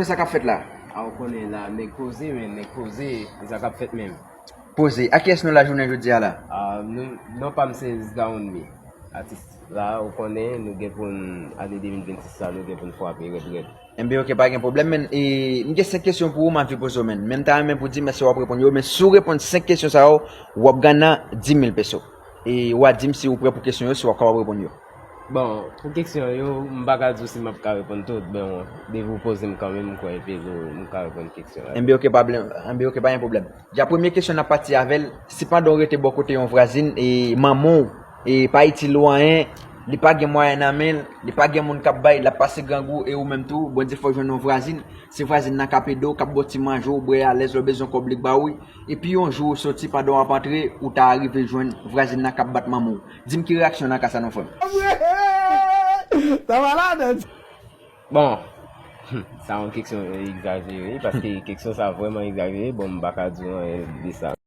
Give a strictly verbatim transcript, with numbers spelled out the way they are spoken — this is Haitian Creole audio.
Sa k ap fèt la? A, ou konnen la, nèg poze, men nèg poze, e sa k ap fèt menm. Poze. A kiyès nou la jounen jodi a la? A, nou, non pa m se Zgaonmi. Atis la, ou konnen, nou gen pou n, ane de mil vennsis la, nou gen pou n frape rèd rèd. Enben, oke, pa gen pwoblèm, men, e, m gen senk kesyon pou ou, m anvi poze w, men. Men m ta renmen pou di m èske w ap reponn yo, men si w reponn senk kesyon sa yo, w ap ganyan dis mil peso. E w a di m si w prè pou kesyon yo, si w ap kapab reponn yo. Bon, pou kesyon yo, m pa ka di w si m ap ka reponn tout, men depi w poze m kanmenm, m kwè epi m ka reponn kesyon yo. Enben, oke, pa blèm, enben, oke, pa gen pwoblèm. Dja premye kesyon n ap pati avè l, si pandan w rete bò kote yon vwazin, e manman w, e pa itil ou anyen, li pa gen mwayen nan men l, li pa gen moun k ap bay, l ap pase grangou, e ou menm tou, Bondye fè w jwenn yon vwazin, se vwazin nan k ap ede w, k ap ba w ti manje w bwè alèz, lè w bezwen kòb li k ba ou, epi yon jou ou soti pandan w ap antre, ou ta rive jwenn vwazin nan k ap bat manman w. Di m ki reyaksyon w nan ka sa non frè m? Sa malad! Bon, sa yon kesyon egzajere, paske kesyon sa vrèman egzajere, bon, m pa ka di w anyen de sa.